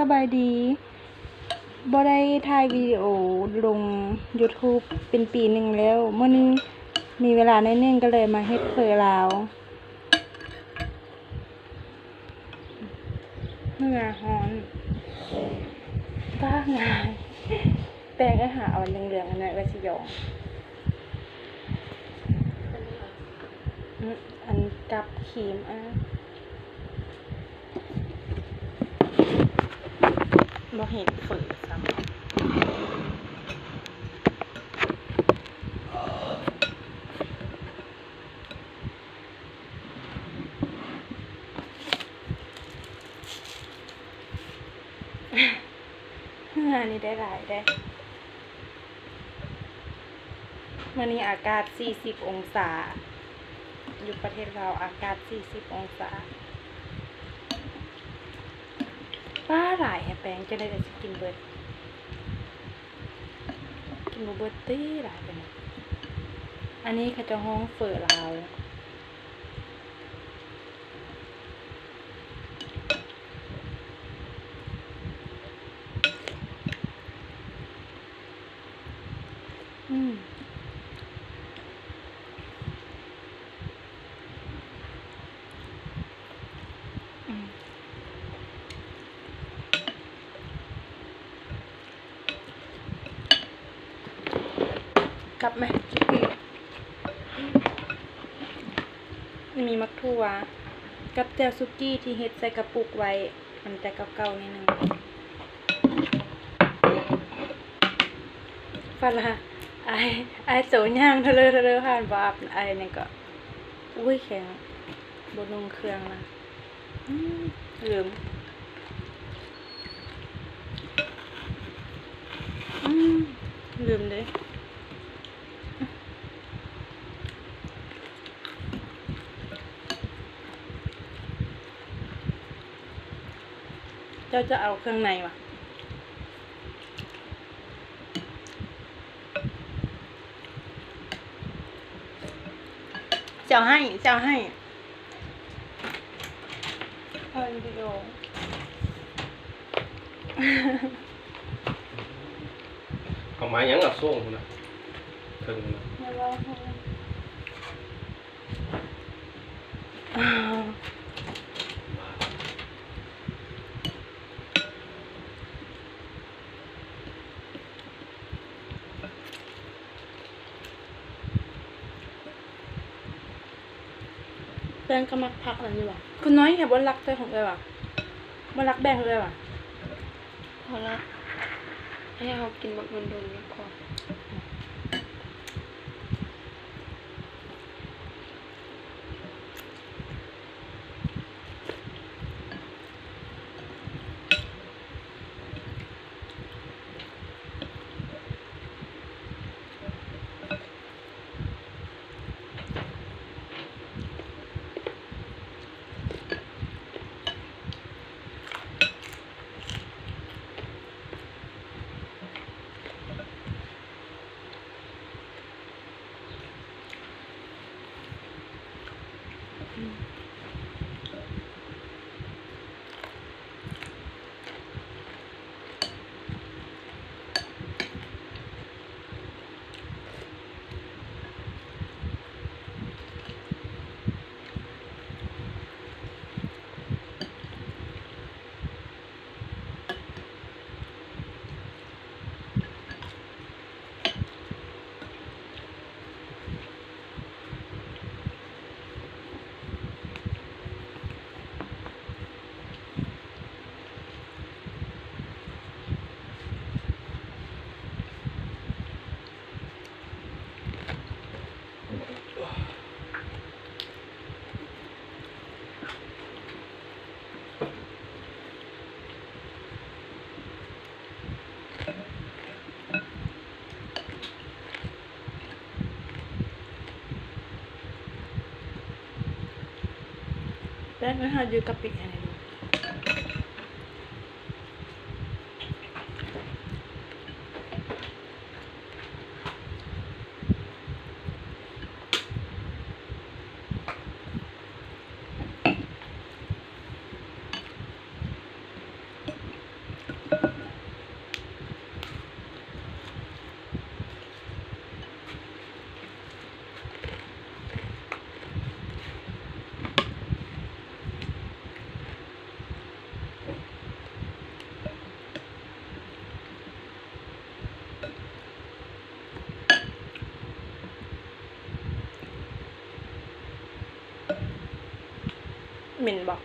ສະບາຍດີ ບໍ່ໄດ້ຖ່າຍວິດີໂອລົງຢູທູບເປັນປີໜຶ່ງແລ້ວ. ມື້ນີ້ມີເວລາໜ້ອຍໜຶ່ງ ກໍເລີຍມາເຮັດເຝີລາວ. ເຫື່ອຮ້ອນ ປ້າງາຍ ແປ້ງເອື້ອຍຫາເອົາເຫຼືອງໆ ອັນນັ້ນເອື້ອຍຊິຢອງ ອື ອັນກັບຄີມ ອາ ບໍ່ເຫັນເຝີຊ້ຳ. ເຫື່ອນີ້ໄດ້ຫຼາຍເດ້. ມື້ນີ້ອາກາດສີ່ສິບອົງສາ ຢູ່ປະເທດລາວອາກາດສີ່ສິບອົງສາ. ປ້າ ຫຼາຍແຮະແປ້ງ ຈັ່ງໃດກໍຊິກິນເບິດ. ກິນບໍ່ເບິດຕິ ຫຼາຍປານນີ້. ອັນນີ້ເຂົາເຈົ້າຮ້ອງເຝີລາວ. ອືມ. ອືມ ກັບແມະ ສຸກີ້ ມີໝາກຖົ່ວ ກັບແຈ່ວສຸກີ້ທີ່ເຮັດໃສ່ກະປຸກໄວ້. ມັນຈະເກົ່າໆ ໜ້ອຍໜຶ່ງ. ຟາລາ ອ້າຍ ອ້າຍໂຕຍ່າງທະເລີທະເລີ ຜ່ານບໍ່ອາບ ອ້າຍຫຍັງເກາະ ອຸ້ຍ ແຂງ ບໍ່ນຸ່ງເຄື່ອງນະ. ອືມ ລືມ ອືມ ລືມເດ້. ເຈົ້າຈະເອົາເຄື່ອງໃນຫວາ? ເຈົ້າໃຫ້ ເຈົ້າໃຫ້ ຖ່າຍວິດີໂອ. ເອົາມາຫຍັງ ເອົາໂສ້ງພຸ້ນນະ ເທິງພຸ້ນນະ. ແປ້ງກໍມັກຜັກອັນນີ້ຫວາ? ຄືນ້ອຍແທ້ ບໍ່ລັກແຕ່ຂອງເອື້ອຍຫວາ? ບໍ່ລັກແບ່ງເອື້ອຍຫວາ? ພໍລະ ໃຫ້ເຮົາກິນໝາກດົນໆ ແລ້ວກໍ. ແປ້ງ ເຮົາຢູ່ກະປິໃຫ້ແດ່. ອ ເໝັນບໍ່?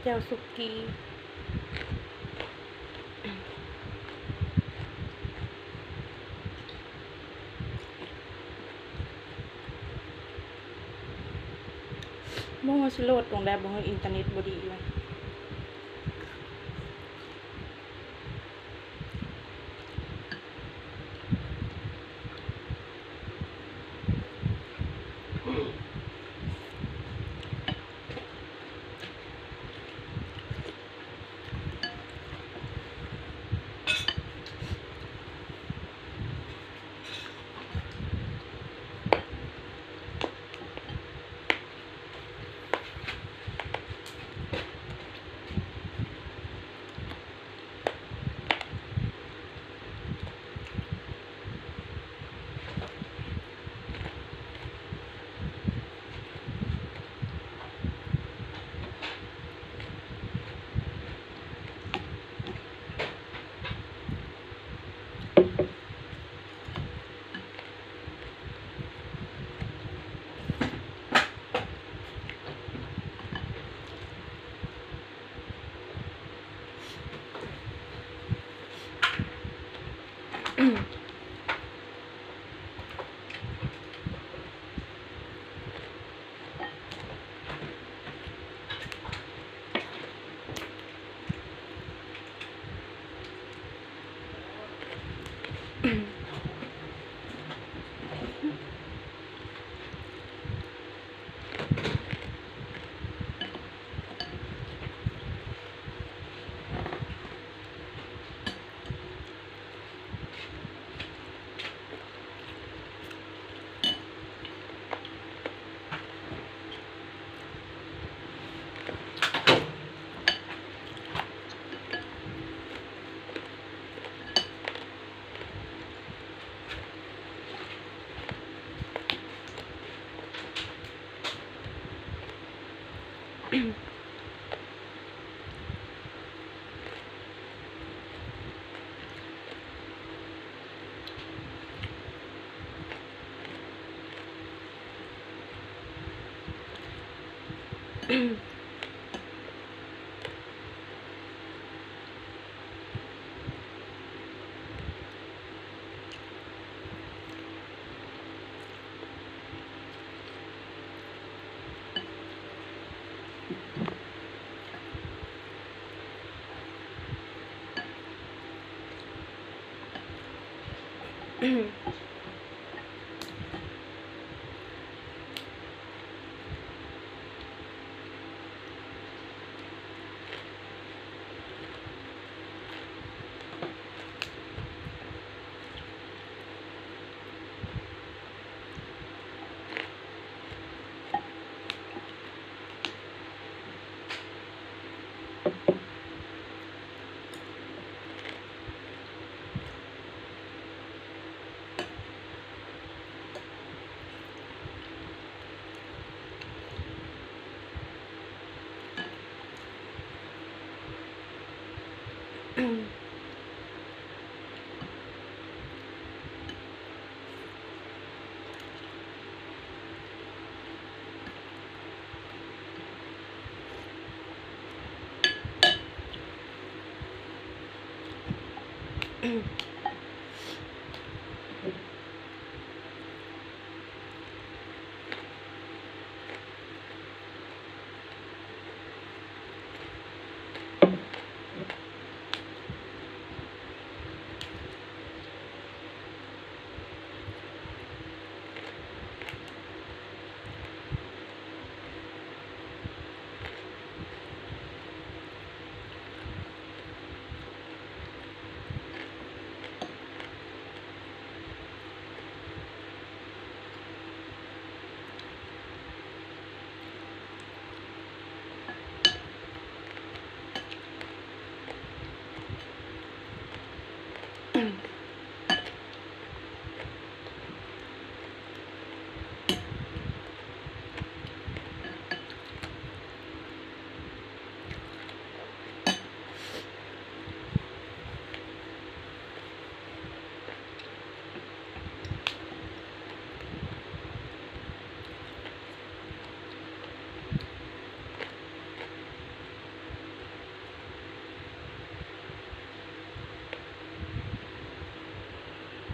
ແຈ່ວສຸກີ້ ບໍ່ຮູ້ຊິໂຫຼດຕົງໃດ ບໍ່ຮູ້ ອິນເຕີເນັດບໍ່ດີ. ອືມ